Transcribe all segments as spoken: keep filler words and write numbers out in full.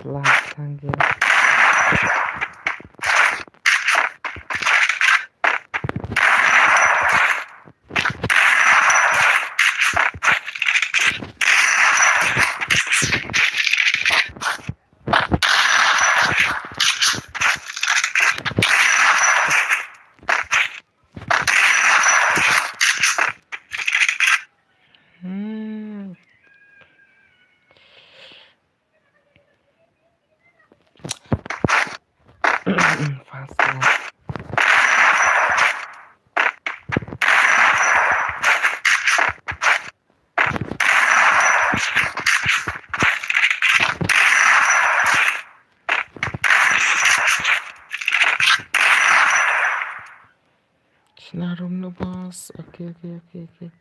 Slap tang ki. Hmm. Fast enough. Shna room no boss. Okay, okay, okay, okay.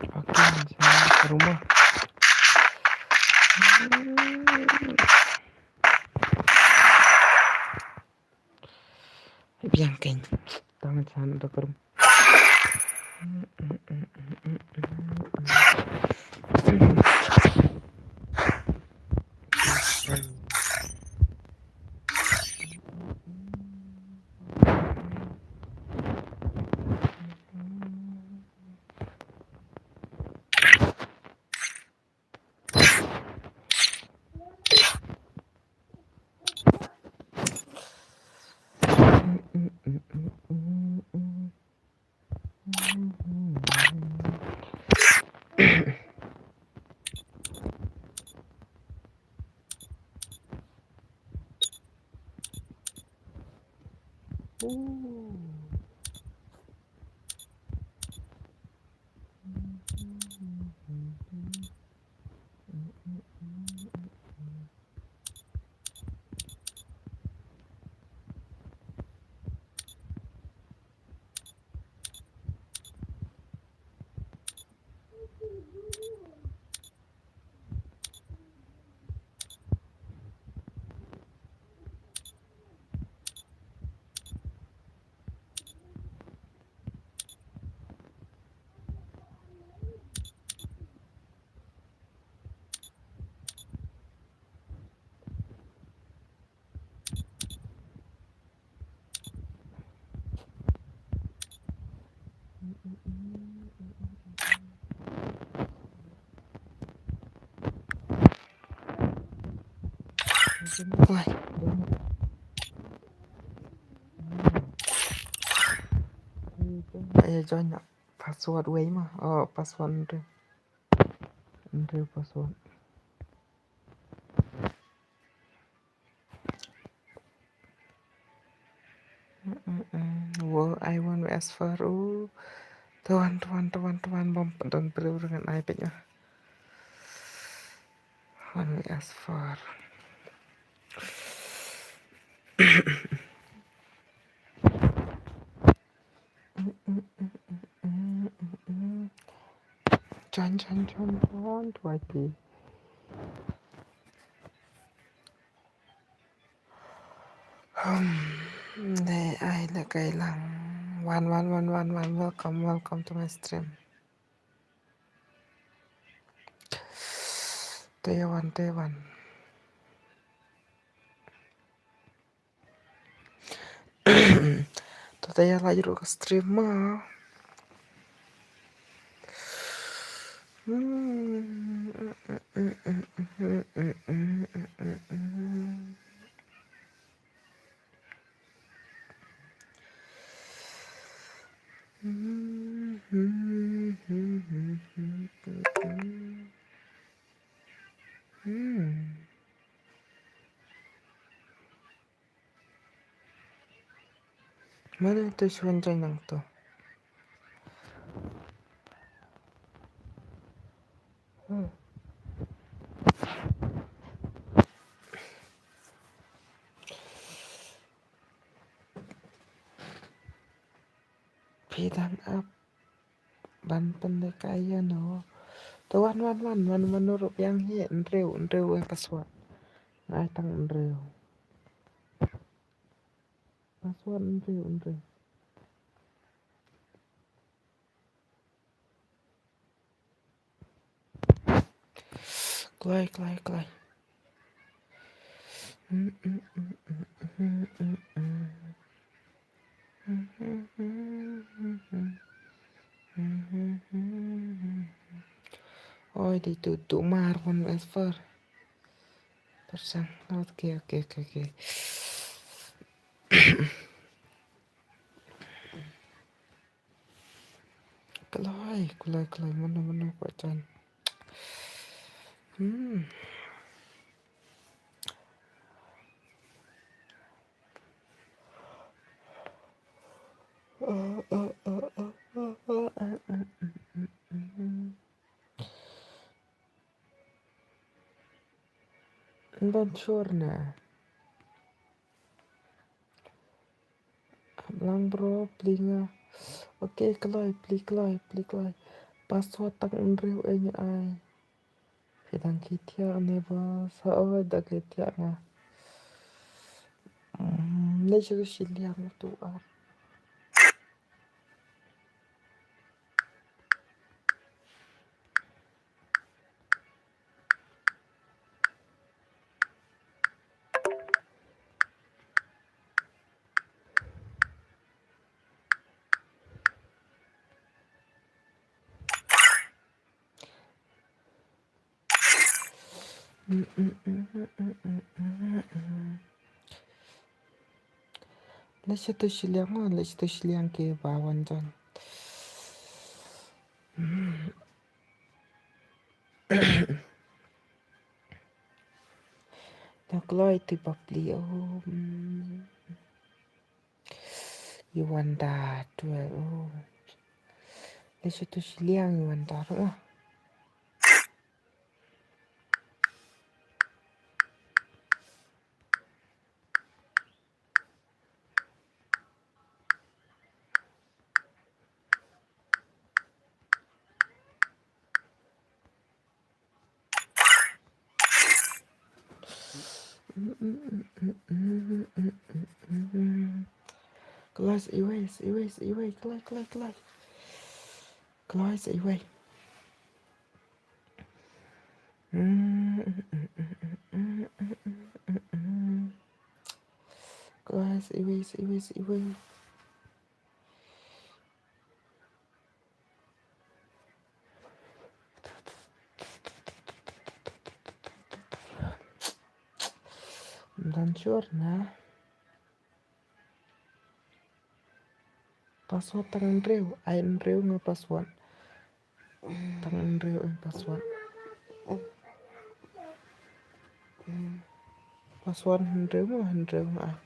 Okay, shna room. Biang kein. Tang shna da room. Wai. Ayo join na. Password wei ma. Oh, password ndu. Ndu password. Mm, mm, mm. Wo, I want S four. Oh. Tuan, tuan, tuan, tuan, bom, don briew ngan ai peit. One S four. Chan, chan, chan, chan, tuai ti. Hmm, dei ai la kai lang. Wan, wan, wan, wan, wan. Welcome, welcome to my stream. Te wan, te wan. To te ïa la jruk stream ma. Hmm. Mane to shuan jai nang to. Hmm. Phi dang ap ban pynlehkai ïa no. To wan, wan, wan, wan, wan, ruh biang hi, hynriew, hynriew eh password. Ngai tang hynriew. Password hynriew, hynriew. Kloi, kloi, kloi. Oi, di tu, tu mar wan es fer. Persang. Oke, oke, oke, oke. Kloi, kloi, kloi, mano, mano, kwah jan. Hmm. Ban sure na. Hap lang bro, plie nga. Okay, kloi, plie kloi, plie kloi. Password tang hynriew ei nga ai. Phi dang khie thiah ne ba sa oi, dang khie thiah nga. Hmm, ne shu shiliang tu ar. Leit sha tu shiliang, leit sha tu shiliang ki ba wan jan. Nang kloi tu ba plie, oh. Ïa wan da tu, oh. Leit sha tu shiliang ïa wan da, oh. Kloi sa iwei, sa iwei, sa iwei, kloi, kloi, kloi. Kloi sa iwei. Kloi sa iwei, sa iwei, sa iwei. Ym don sure na. Password tang hynriew, ai hynriew nga password. Tang hynriew ai password. Password hynriew mo hynriew nga ai.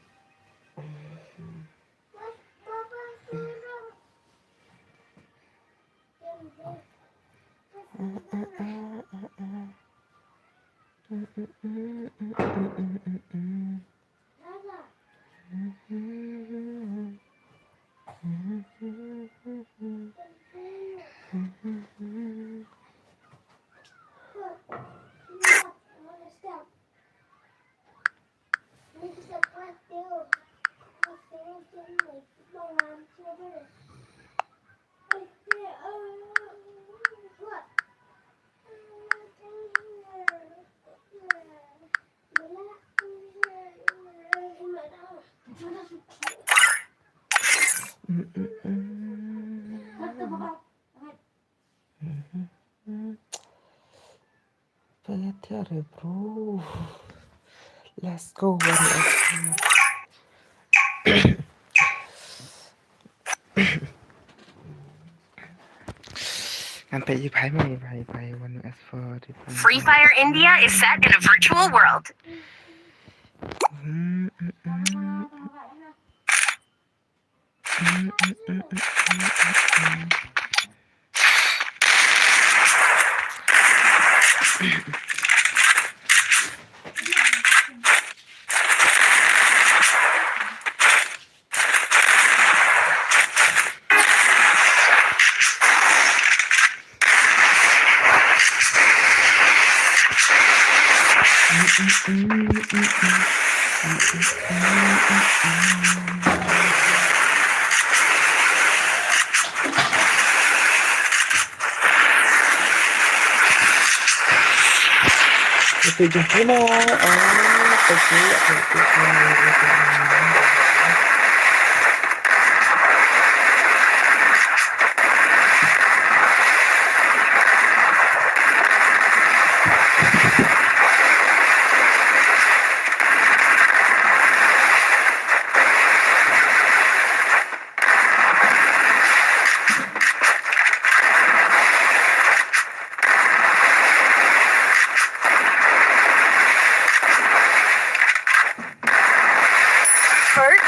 Payat ya re, bro. Let's go, one X four. Ngan peit ïa phai mo, ïa phai, ïa phai, one X four, ïa phai. Free Fire India is set in a virtual world. Ito yung primo. Ah, okay. First.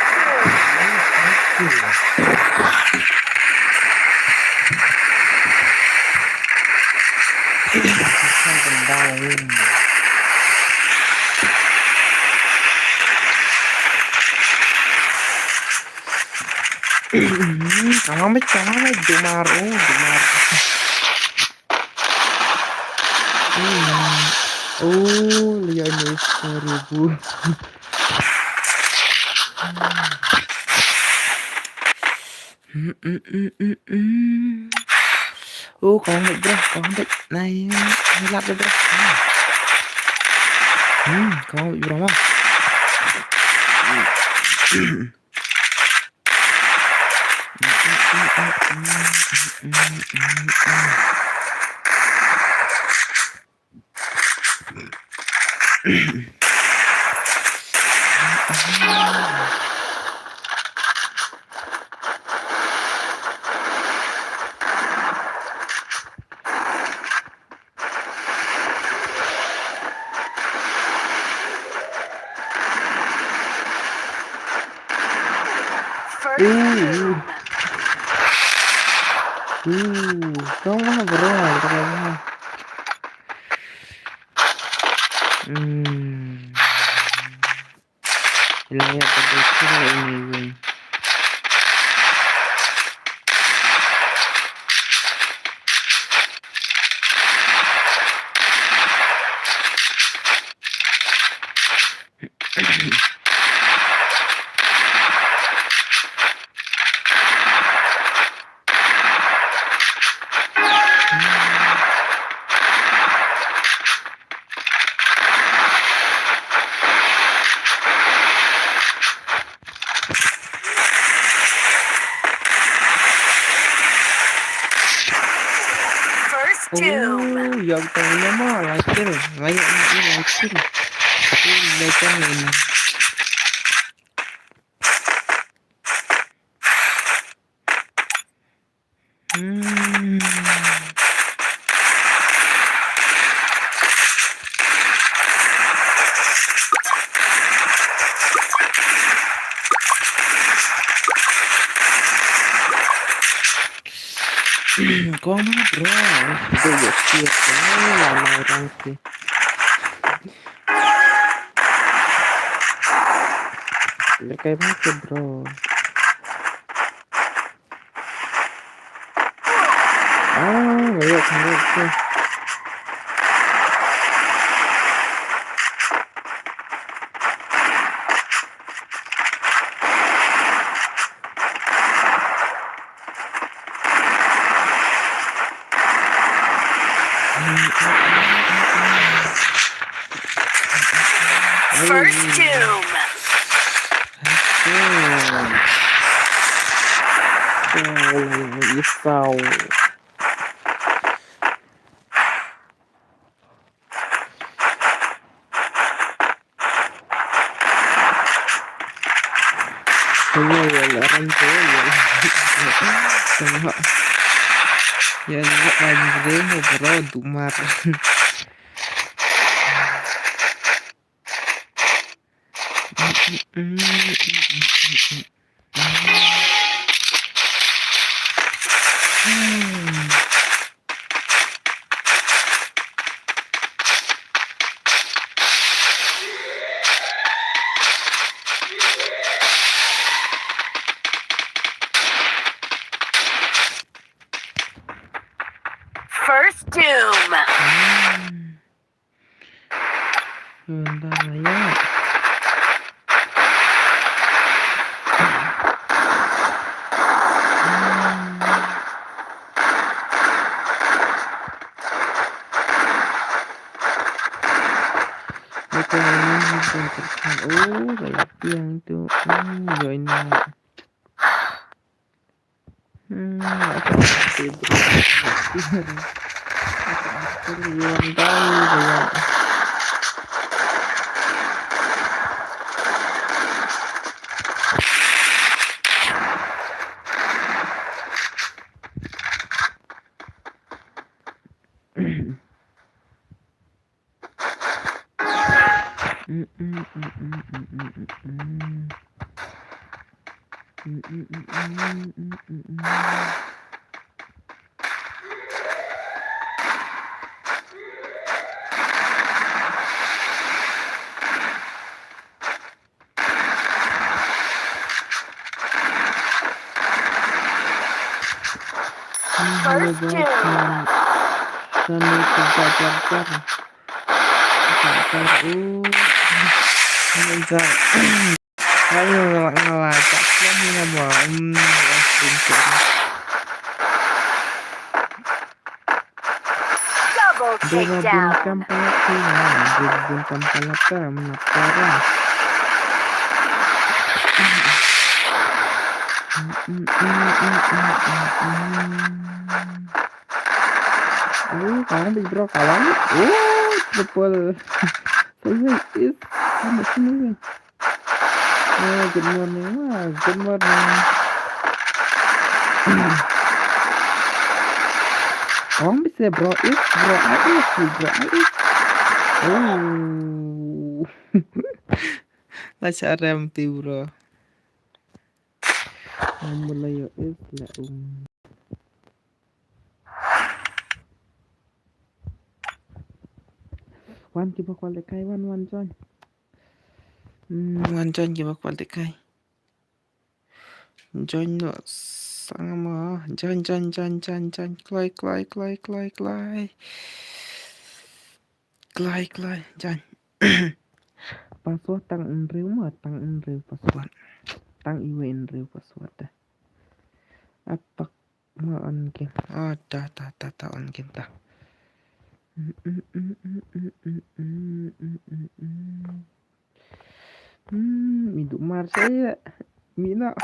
Tama ba, tama ba, dumar, oh, dumar. Hmm. Oh, liya ni seribu. Hmm, hmm, hmm, hmm, hmm. Oh, kong bit, bro, kong bit. Nai, nai lap deh, bro. Hmm, kong bit, bro, ma. Ooh. Ooh, come on, bro. Hmm. Ila ya pada kira ini. First tomb. Oh, ya betul nama lah kill. Banyak ni lah kill. Kill legend ni. Hmm. Kong mana, bro? Dia buat siap. Oh, lama orang sih. Lekai banget ya, bro. Ah, ngayok, ngayok tu. First tomb. Oh, you foul. Kaya ya, laran ko ya. Tama. Ya, laran ko mo, bro, dumar. First tomb. Hmm. Unda ya. Oh, la ïa piang tu. Hmm, join na. Hmm, la ka te bro. Yuan dai, yuan. First kill. Double takedown. Oh, kawan, big bro, kawan. Oh, triple. Triple is, kamu sini. Oh, good morning. Ah, good morning. Kawan, bisa bro, is, bro, is, bro, is. Oh. Lah cara mesti, bro. Kawan, boleh yo, is, lah, um. Wan kiba kwal de kai, wan, wan join. Hmm, wan join kiba kwal de kai. Join no sangama. Join, join, join, join, join. Kloi, kloi, kloi, kloi, kloi. Kloi, kloi, join. Password tang hynriew ma, tang hynriew password. Tang iwei hynriew password de. Apak ma on game. Ah, ta, ta, ta, ta on game ta. Hmm, mi du mar saya. Mi na.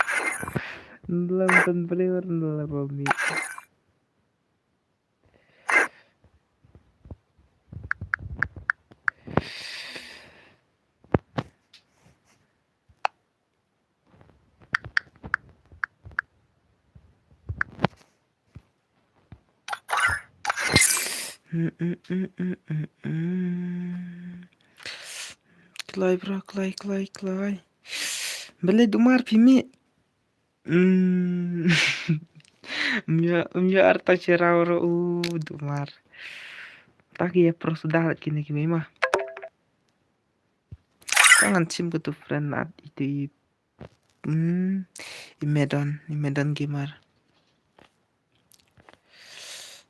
Dalam tan brewer dalam mi. Kloi bro, kloi, kloi, kloi, kloi. Bele dumar pimi. Hmm. Myo, myo arta cherau ro u dumar. Taki ya pro sudah kini kimi mah. Tangan sim kutu friend at itu i, hmm, i Medon, i Medon Gamer.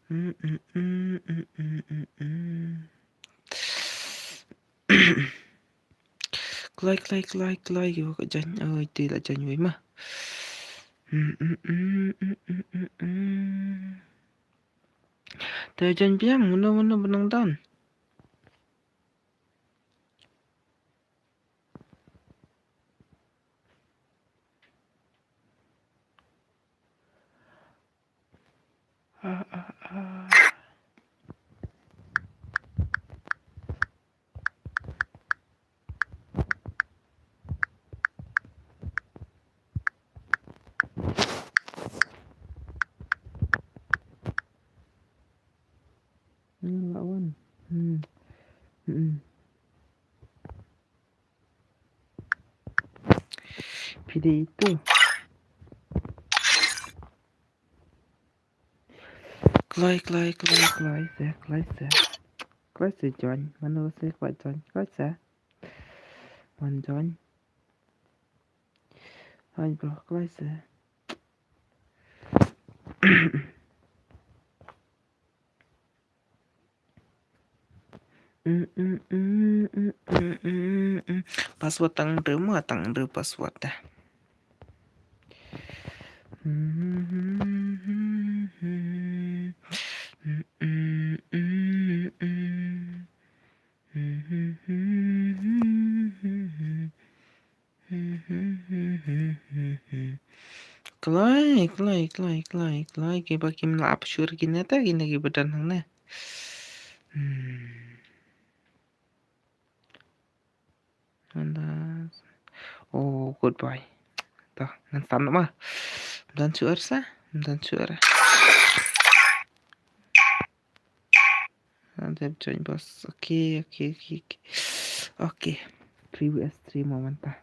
Hmm, hmm, hmm, hmm, hmm, hmm, hmm. Kloi, kloi, kloi, kloi, yo ka jan, oh, itu la jan wei mah. Hmm, hmm, hmm, hmm, hmm, hmm, hmm. Te jan biang, mano, mano benang dan. Ah, ah, ah. Ngan lawan. Hmm. Hmm. Phi dei itu. Kloi, kloi, kloi, kloi se, kloi se. Kloi se join. Mano se kwah join. Kloi se. Wan join. Hai bro, kloi se. Password tang hynriew mo, tang hynriew password dah. Kloi, kloi, kloi, kloi, kloi. Kiba kim lah ap shuh kine te, kine kiba don hangne. Hmm. Nanda. Oh, good boy. To, ngan sam noh ma. Ym don shuh sa, ym don shuh. Ngan join boss. Okay, okay, okay, okay. Okay. Three V S three mo mynta.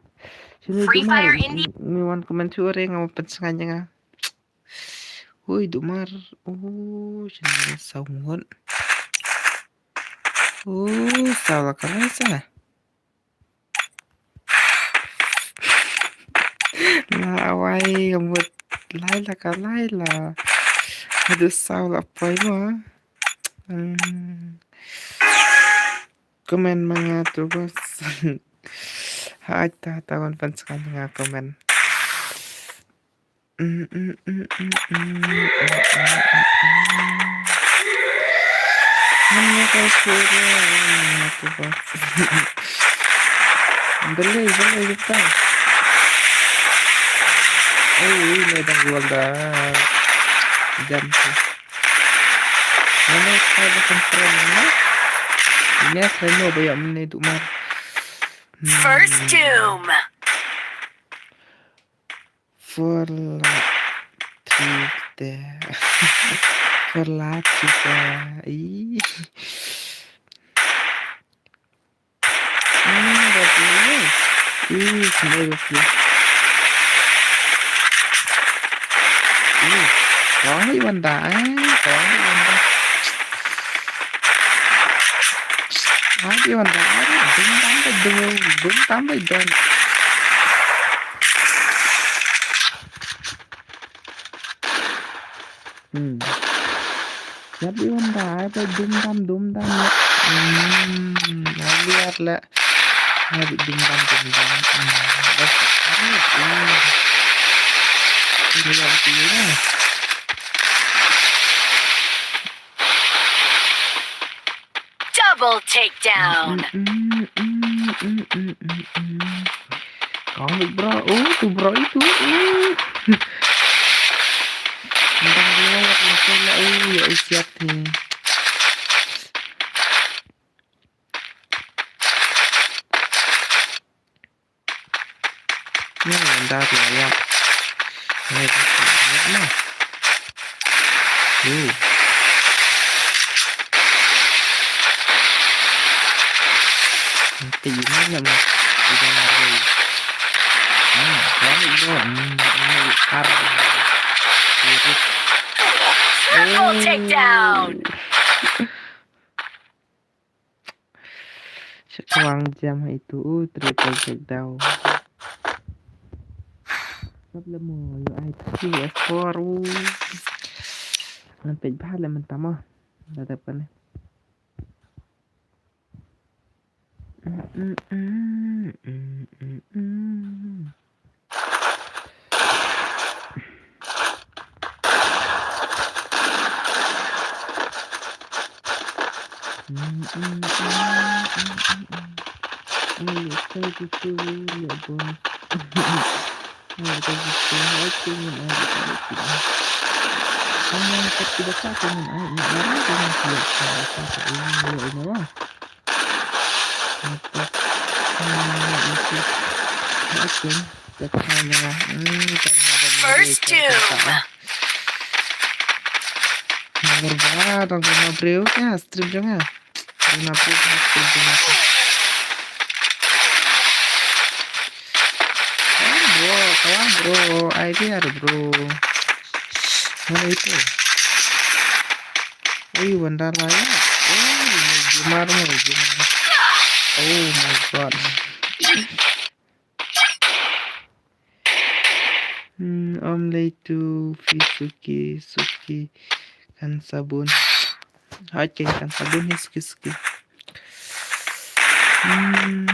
Free Fire Indi. Me wan comment shuh re, nga wan pynsngew ïa nga. Ui, dumar. Oh, shen saw ngut. Oh, saw la ka lai sa. La wai, ngut lai la ka lai la. Haduh saw la poi mo. Hmm. Comment ma nga tu bos. Hai ta ta wan pynsngew nga comment. Mm, mm, mm, mm, mm, mm, mm, mm. Hanya kau suruh, hanya tu bos. Boleh, boleh kita. Oh, ini dah gol dah. Jam tu. Mana kita dah kontrol mana? Ini saya mau bayar mana itu mah. Hmm. First Doom. For la three there. For la three there. Ih. Hmm, bagus. Ih, semua bagus. Ih, kong lagi benda, eh. Kong lagi benda. Lagi benda, eh. Dum dam dum, dum dam dum. Hmm. Yap di wan dai ba dum dam dum dam. Hmm. Lagi yap la. Lagi dum dam dum dam. Hmm. Bas. Hmm. Ini yang kiri lah. Double takedown. Mm, mm, mm. Kong bro, oh tu bro itu. Uh. Bang dia yang kena, uh, ya usiat ni. Ni dah tu ayam. Ni dah tu ayam ni. Uh. Nanti ini nama. Tidak lari. Hmm, lari dong. Hmm, ini ar. Irit. Triple takedown. Sha kwang jam ha itu, uh, triple takedown. Sap le mo, ïa ai three S four, uh. Ngan peit bha le mynta mo. Ngan dep kane. Mm, mm, mm. First Doom. Number ba dang kena briew ka stream jong nga. Kena briew ka stream jong nga. Kawan bro, kawan bro, idea bro. Mana itu? Ui, Wanda lah ya. Oh, gamer mo, gamer. Oh my god. Hmm, om lei tu fi suki suki kan sabun. Hot kan kan sabun hi suki suki. Hmm.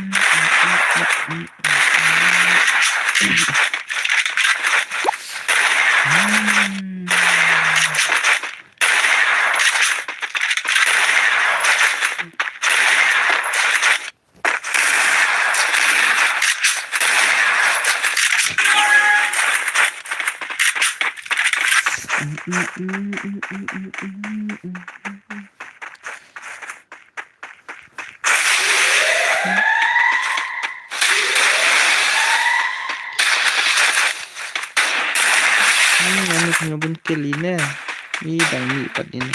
Ni nga mut nga bun kill ine. Ni dang mih pat ine.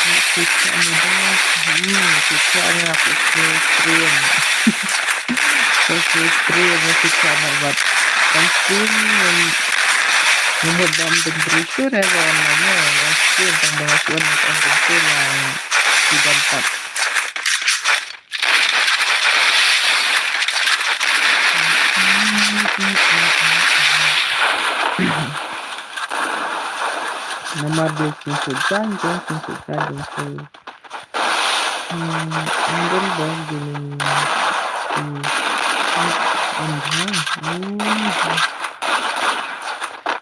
Ni kita ni dah. Ni kita ni aku stream. Aku stream ni kita nak buat. Kan stream yang membuat dalam temperatur ya kawan namanya. Yang stream tentang suan yang temperatur yang tidak dapat. Namar dei kin shu jan jong, kin shu jan jong shu. Hmm, and then bom gini. Hmm. Hmm. Hmm.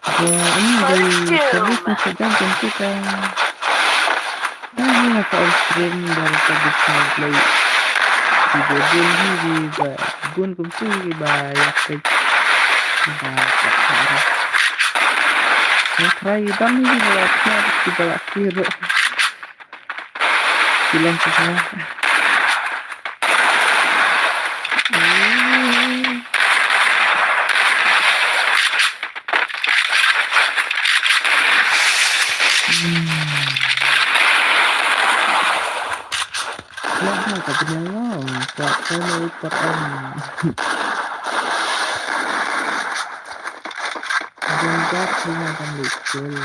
Ba, hmm, dei, tadi kin shu jan jong kita. Dah ni lah ka on stream dah ka display. Di video ni di ba bun kumtu di ba ya klik. Ba ka ka. Yang try dan ni di ba ka di ba la kiro. Bilang ke sana. Lah ha ka bniang long ka ka na utar em. Jong ka thina kan likul.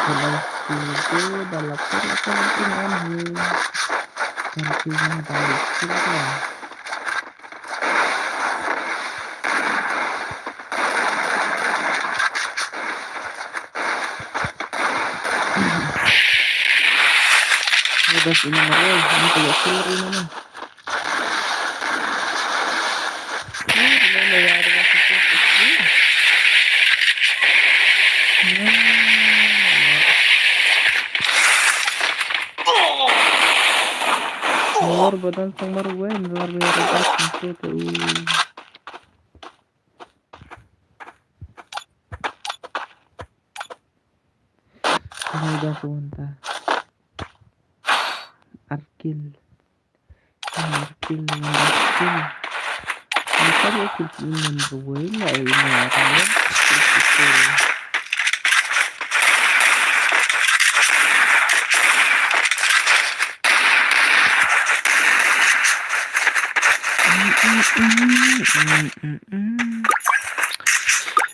Kan ai sibu dalap kan kan kan kan hi. Kan thina kan likul kan. Udah sini mereka, ini kayak keluar ini nih. Luar badan sang marwai, luar badan sang marwai. Ini dah pun ta. Arkil. Arkil, arkil. Ini kan ya kita ini berwai lah ini arkil. Arkil.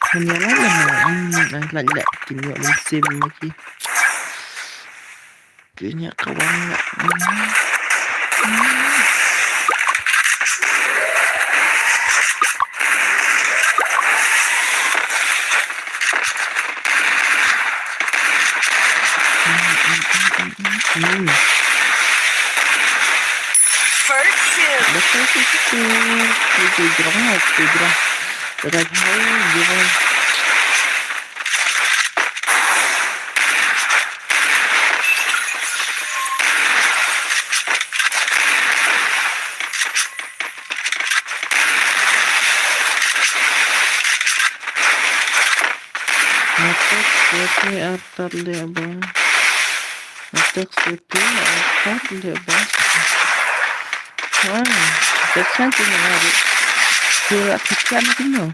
Hanya lah lah, hmm, ang lak lak kini awak musim lagi. Kini kawang lak. Hmm. Hmm. First kill. Betul tu tu. Tu tu jerang lah, tu jerang. Jerang hai, jerang. Matak sete artar leh ba. Matak sete artar leh ba. Wah, tekan tu ni hari. Kira tekan tu no.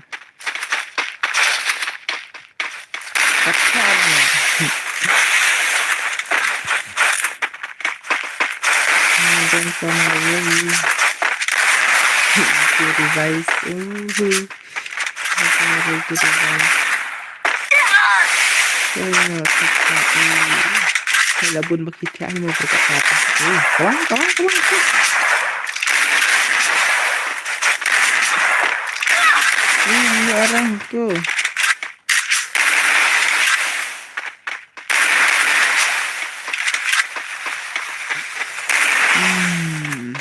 Tekan ni. Ada sama lagi. Kira guys. Uh. Hala bun ba ki thiah hi mo ba ka thiah. Ui, kawang, kawang, kawang, kawang. Ui, ni orang tu. Hmm.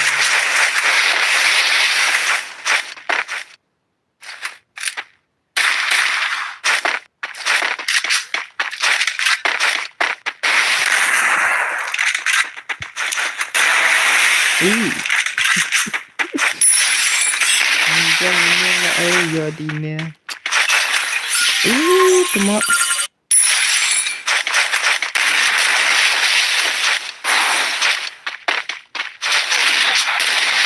Ui. Anjang ni lah, eh, ya dine. Ih, tuma.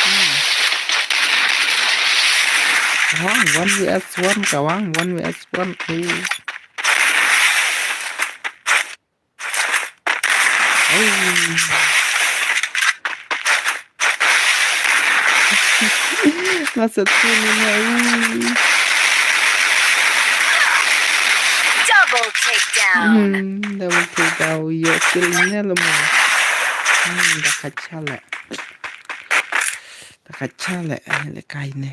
Hmm. Kawang, one V S one, kawang, one V S one. Ih. Ui. Masa tu ni na, ui. Double takedown. Hmm, double takedown. Yo, kill ni lah mo. Hmm, dah kacau lah. Dah kacau lah. Ni lah kai ni.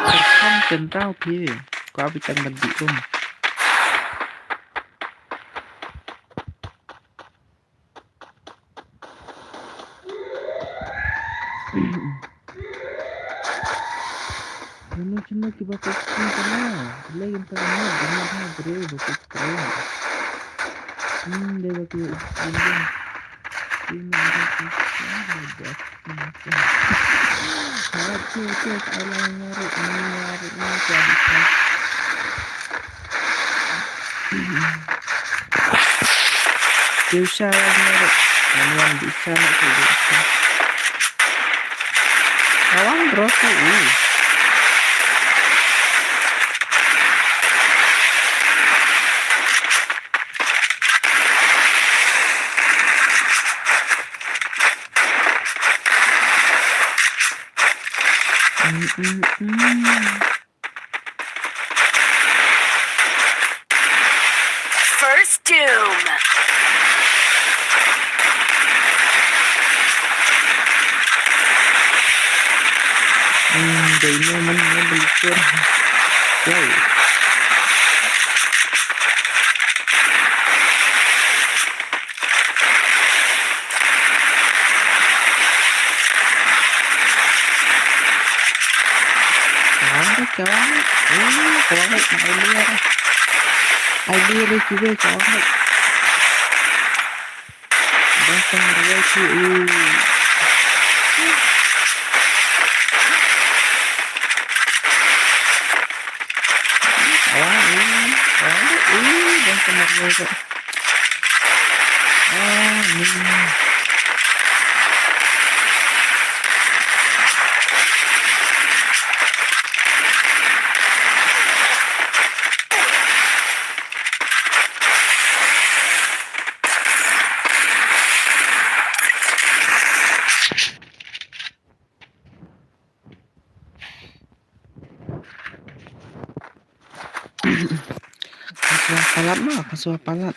Kyrpang kyntaw phi. Kwa bi tang ban dih um. Kino kino kiba pek pek kana. Lei kynta kana. Kino kino kino ba pek pek. Hmm, dei ba pek pek. Kawang bro tu. Mm, mm, mm. First Doom. Hmm, dei ïa man ïa belikur. Wow. Kawang, kawang. Eh, kawang, ai lir. Ai lir, kiwei, kawang. Dah tang ria ki, eh. Kawang, eh. Kawang, eh. Dah tang ria ki. Ah, ni. Ka shu palat ma, ka shu palat.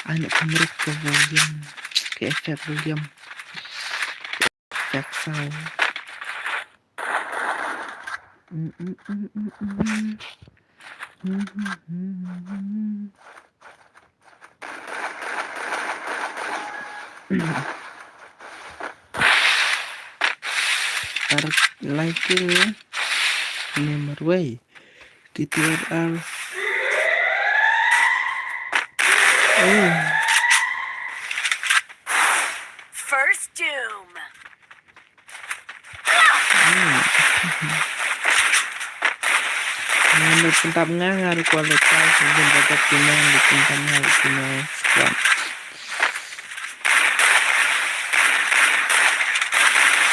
Ai, nak ka merit ka volume, ka effect volume, effect sound. Mm, mm, mm, mm, mm. Mm, mm, mm, mm. Ar lai kill ne marwei. Ki tiar ar. Oh. First Doom. Hmm. Nga me pyntap nga, nga ruh kwah leh tai, sngewbha ban dap kine, me pyntap nga ruh kine squad.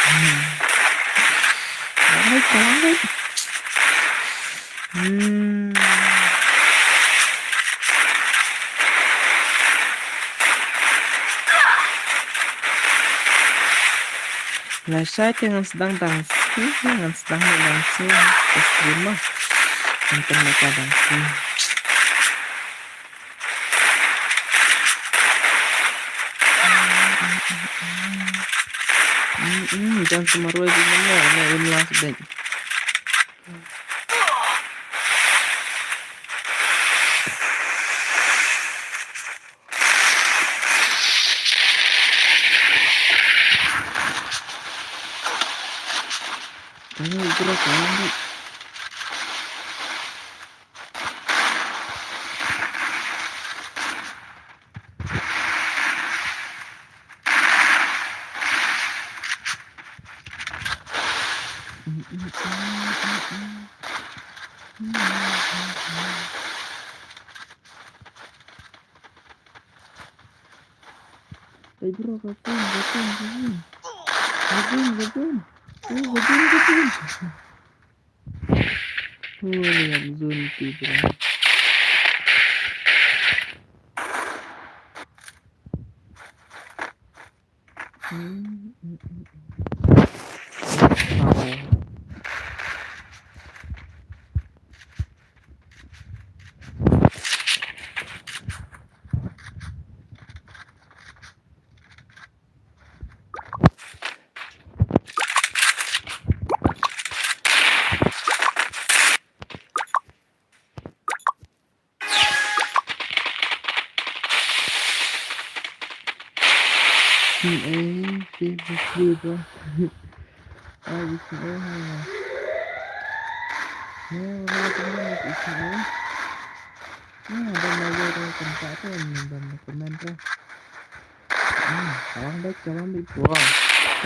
Hmm. Alright, alright. Hmm. Lashai te ngan sdang dance. Ngan sdang dance. Ka stream ma. Ngan pynmih ka dance. Mm, mm, jan sa marwei di mano, na im last bench. Ini gerak orang tu. Hey bro, gabung, gabung, gabung. Gabung, gabung. Oh, gabung, gabung. Oh, lihat zone ti, bro. Hmm, hmm, hmm, hmm. Oh. Sing eh, sing eh, sing eh. Ah, sing eh, ha. Ya, wala tengah sing eh. Ya, dan lagi ada tempat tu, dan komen tu. Hmm, tolong deh, tolong deh, bro.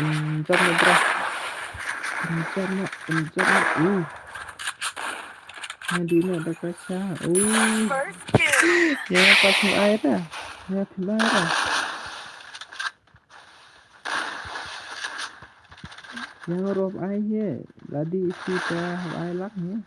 Kejam na, bro. Kejam na, kejam na. Uh. Nadina da kacha. Uh. First kill. Ya, pas ni air dah. Ya, tim air dah. Yang rob ai ye. Ladi isi ta ai lak ni.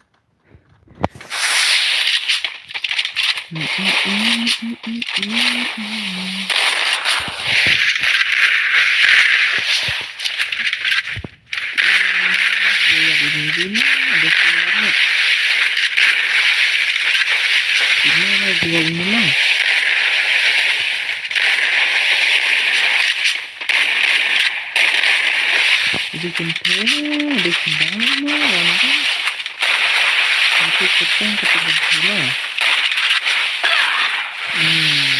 Dia kentang, dia kentang ni, orang tu. Dia kentang, dia kentang. Hmm.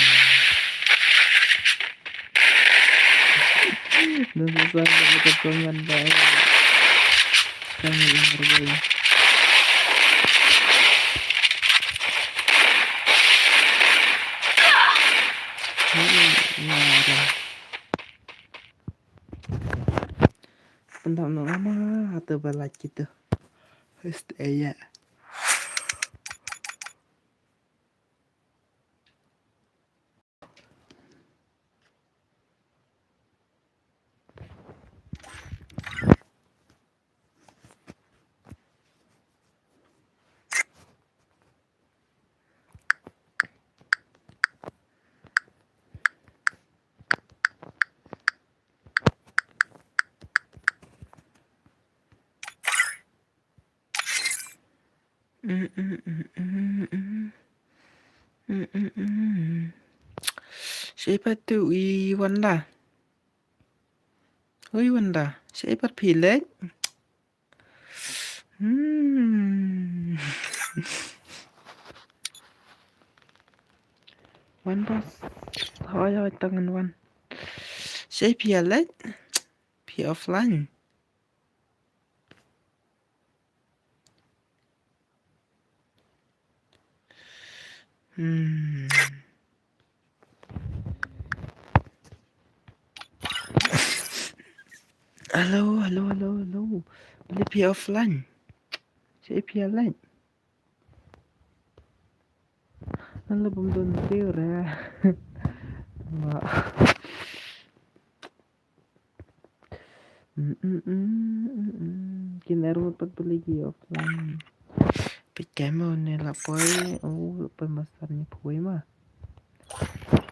Dah susah nak dekat teman dah. Kami yang bergaya. Hmm, ya, dah. Pyntham noh ma ha te ba lait kito. Hest eya. Shape pat tu i Wanda. Ui Wanda, shape pat phi leh. Hmm. Wan bas. Hoi hoi tangan wan. Shape phi leh. Phi offline. Hmm. Hello, hello, hello, hello. Will it be offline? Should it be online? Hello, bum dun tiu re. Wah. Mm, mm, mm, mm, mm. Kin armut pat peli ki offline. Peit kai mo ne la poi. Oh, la poi master ni poi ma.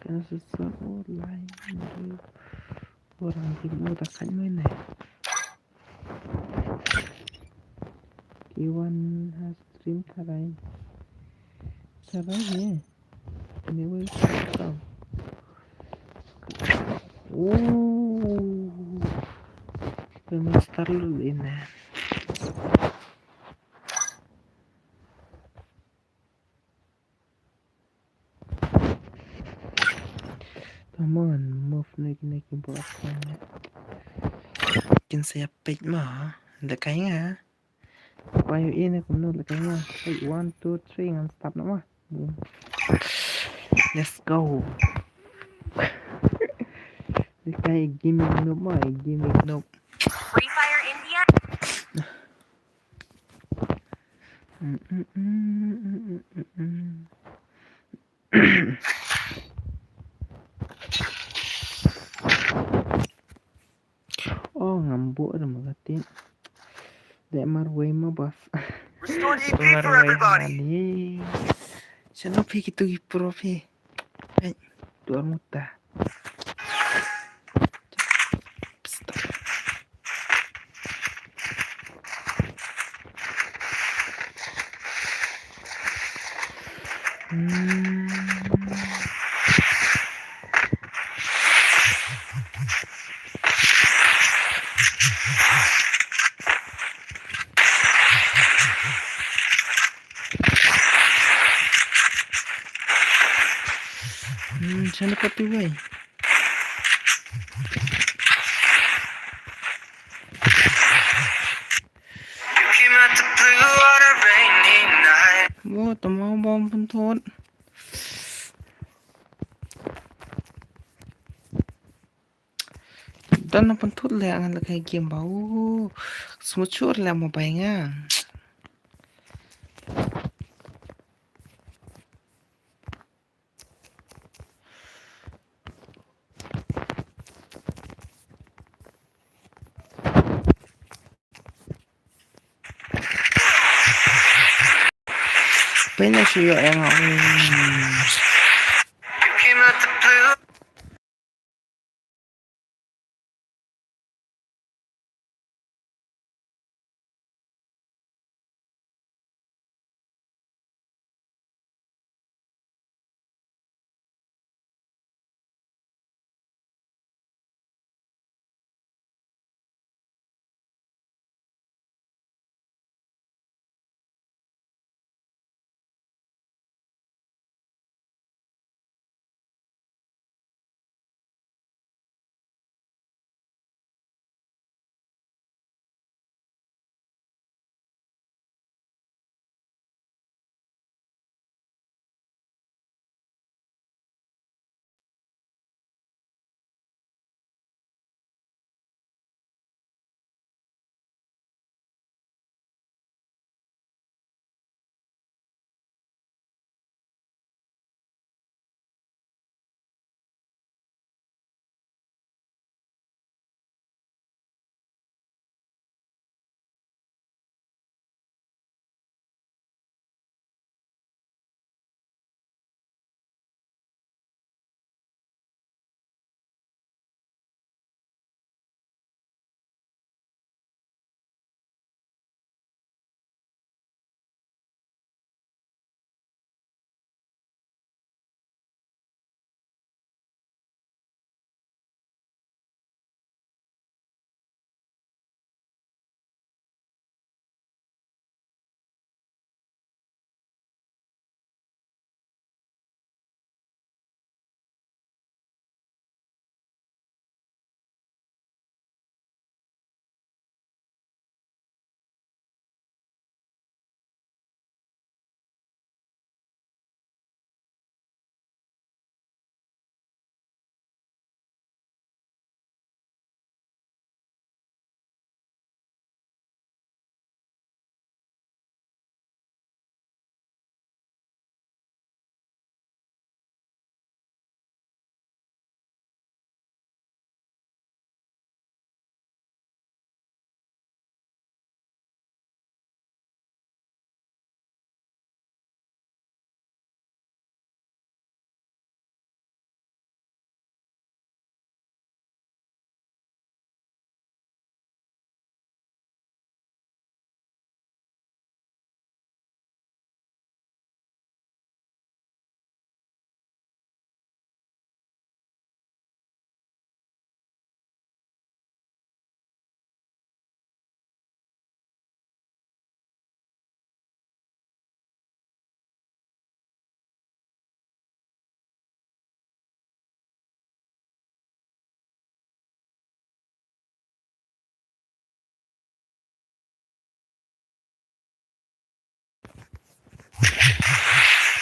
Kan susah online. Orang ki mo ta kan mo ne. Ki wan ha stream tharai. Tharai ne. Anyway, welcome. Oh. Pynmynstart lut ine. Come on, move ne kine ki bot ne. Kin sa ïa peit mo. Da kai nga. Why you in? Kumno leh ka nga. Hey, one, two, three, ngan stop noh ma. Let's go. Leh ka i gaming noob ma, i gaming noob. Free Fire India. Mm, mm, mm. Oh, ngam buh da ma ka tip. Dei marwei ma, boss. Restore E P for everybody. Marwei hani. Shano phi kitu ki pro phi. Ai, tuar muta. Psst. Hmm. Hmm, shano pat tu wei. Mo, tama bom pun thot. Don na pun thot le ngan leh kai game ba u. Smooth sure le mo bai nga. Pynah shu ïoh ïa nga.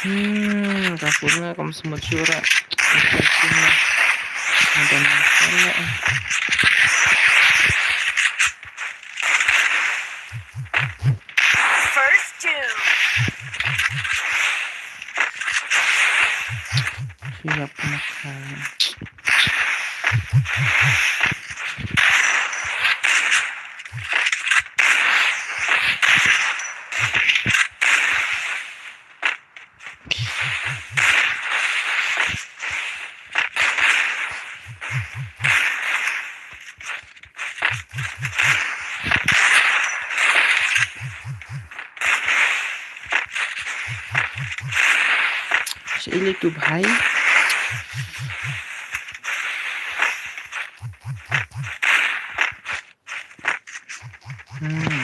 Hmm, ka pun nga kam semut syura. Ka pun nga. Ada masalah. First two. Siap makan. Sa ïa tu bhai. Hmm.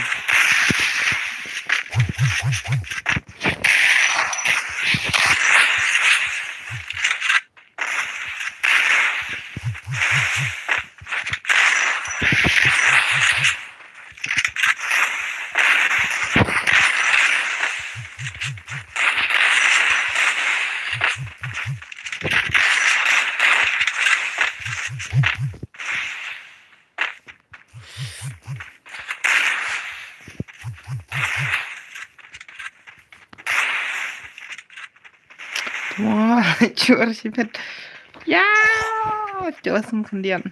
Wah, chur sibet. Ya, chur sum khyndiat.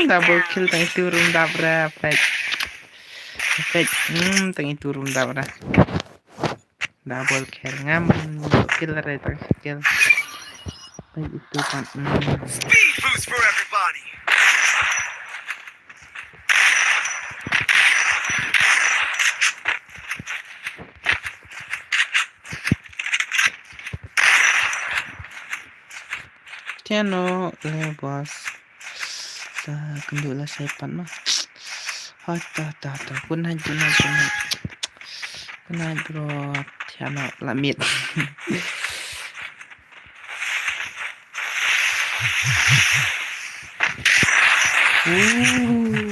Double kill, tang itu rum dabra, pek. Pek, hmm, tang itu rum dabra. Double kill, ngam, kill re, tang kill. Pek itu kan, hmm. Speed boost for everybody. Tiano le boss. Ta kynduh la sai pat ma. Ha ta ta ta. Kun hai kun hai kun hai. Kun hai bro. Tiano la mit. Ooh.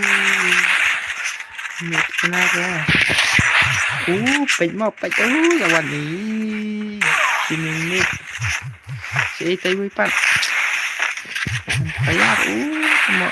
Mit kena dia. Ooh, peit mo, peit. Ooh, lawan ni. Sini mit. Si tai wui pat. Payar, ooh, mo.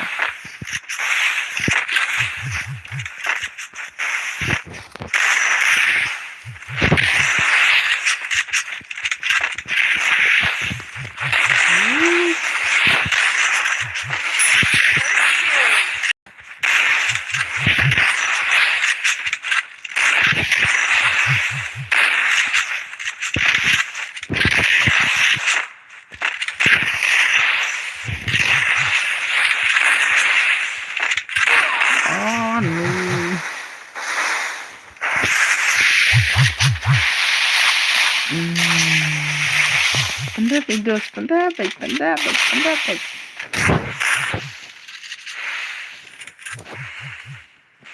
Oh no. Hmm. Pendek, dos, pendek, pendek, pendek.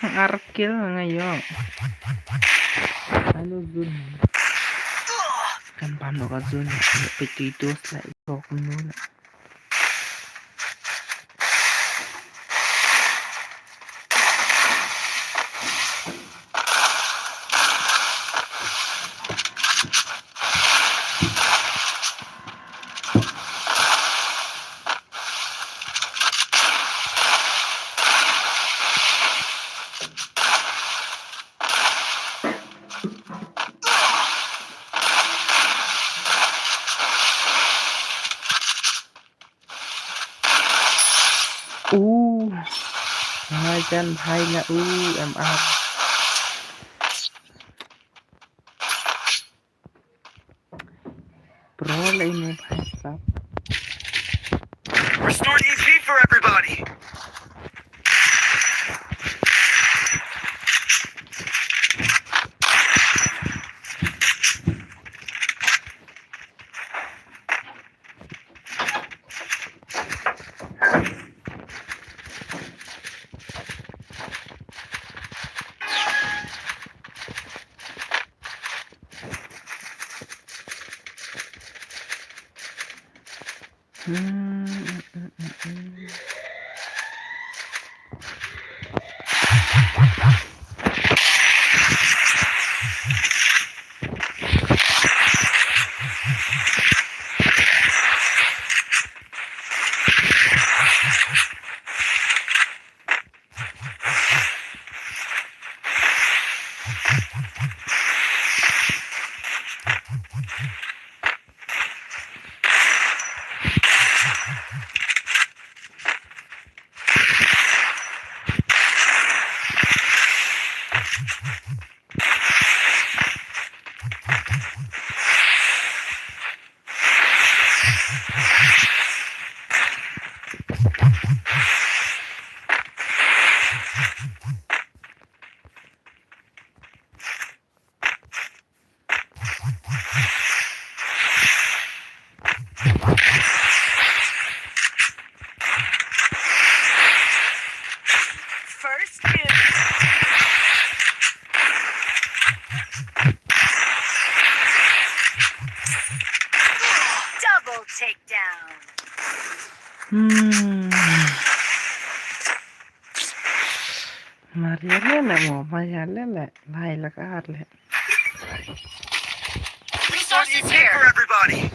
Ar kill nga ïoh. Halo zone. Kan pam noh ka zone. Peit tu itu slide ïoh kumno lah. Uh. Majan bhai la u M R. Bro, la ine bhai sap. Restored E P for everybody. First kill. Double takedown. Hmm. Mariale le mo, mariale le, lai la ka le. Resources here for everybody.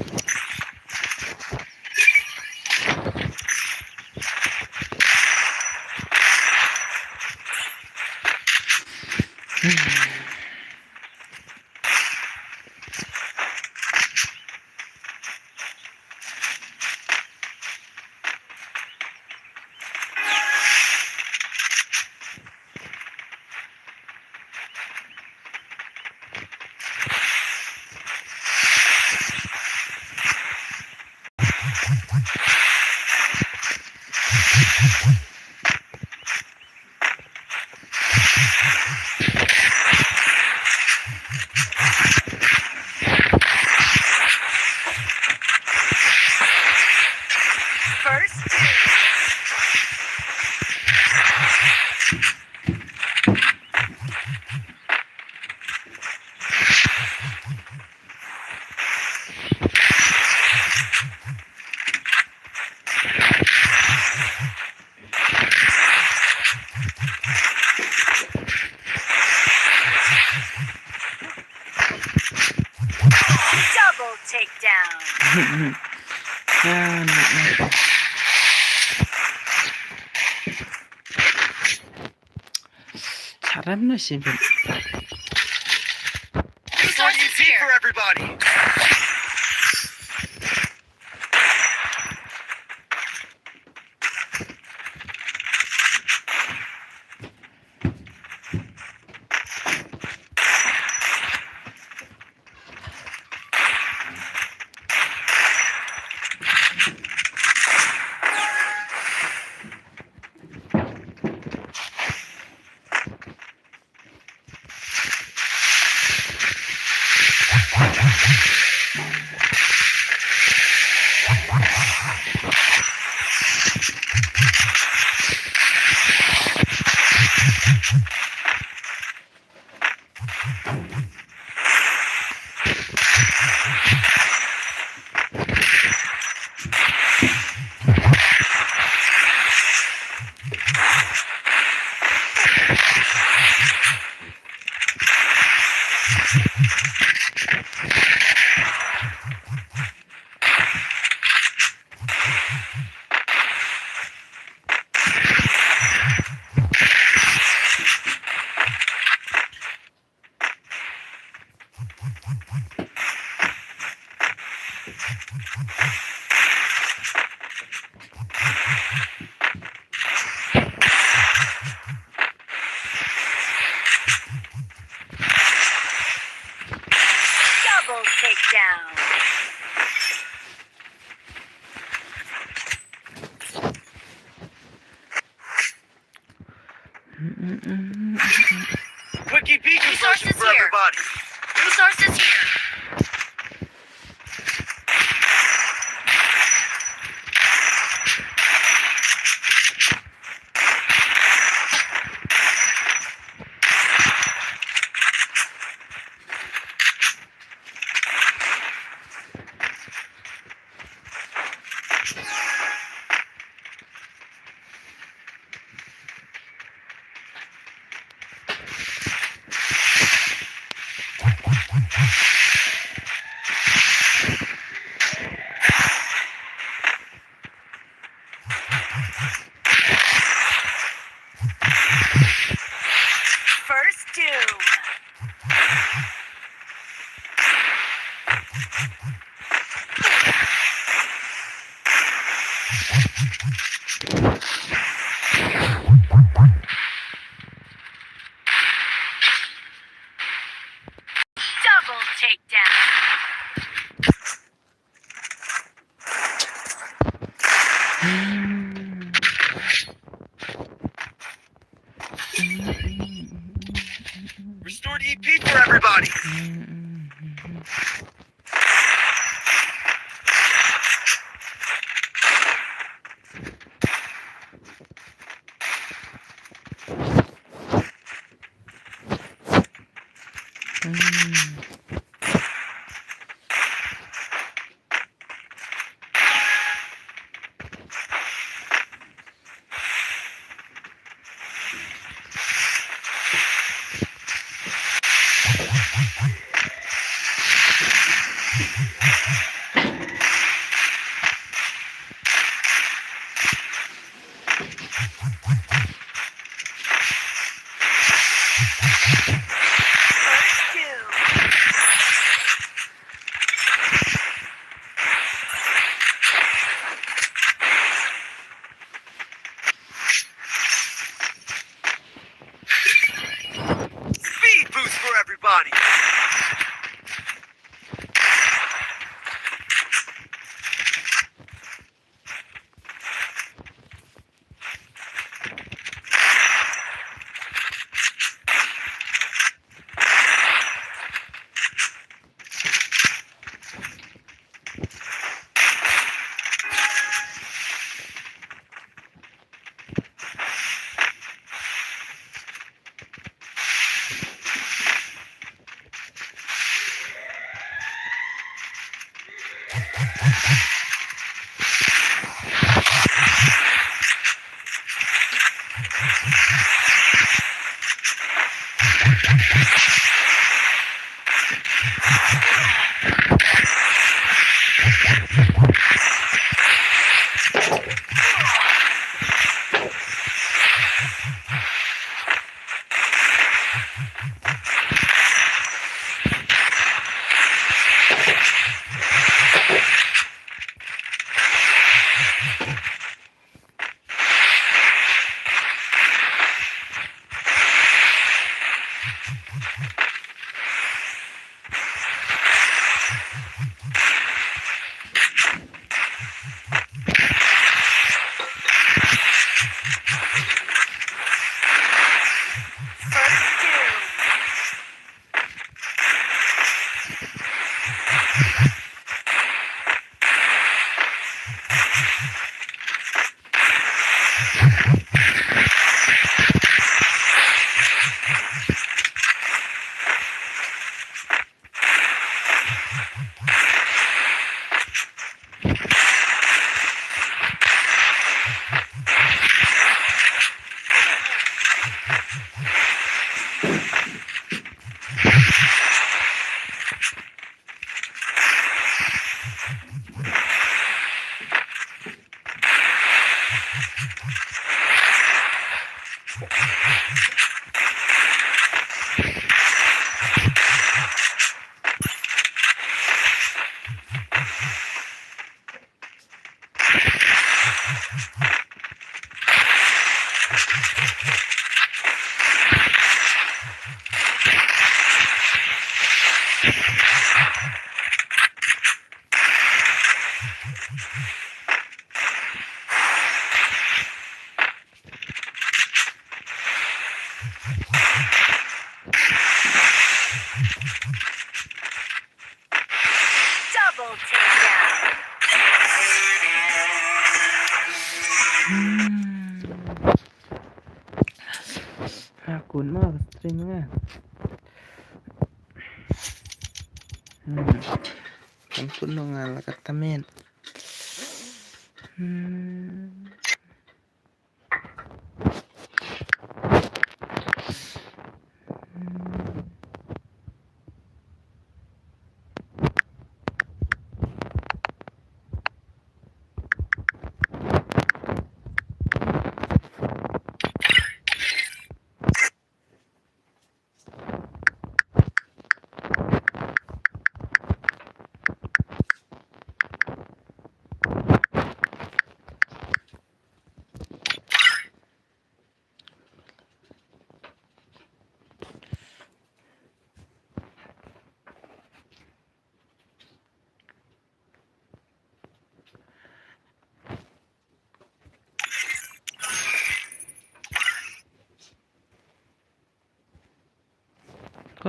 First. Double takedown. Charam na sibin. Resources here for everybody. Double takedown. Quickie P conversion for everybody. Resources here. Restored E P for everybody. Speed boost for everybody. Double takedown. Akun mo stream nga. Hmm. Kan kun nga la kata men. Hmm.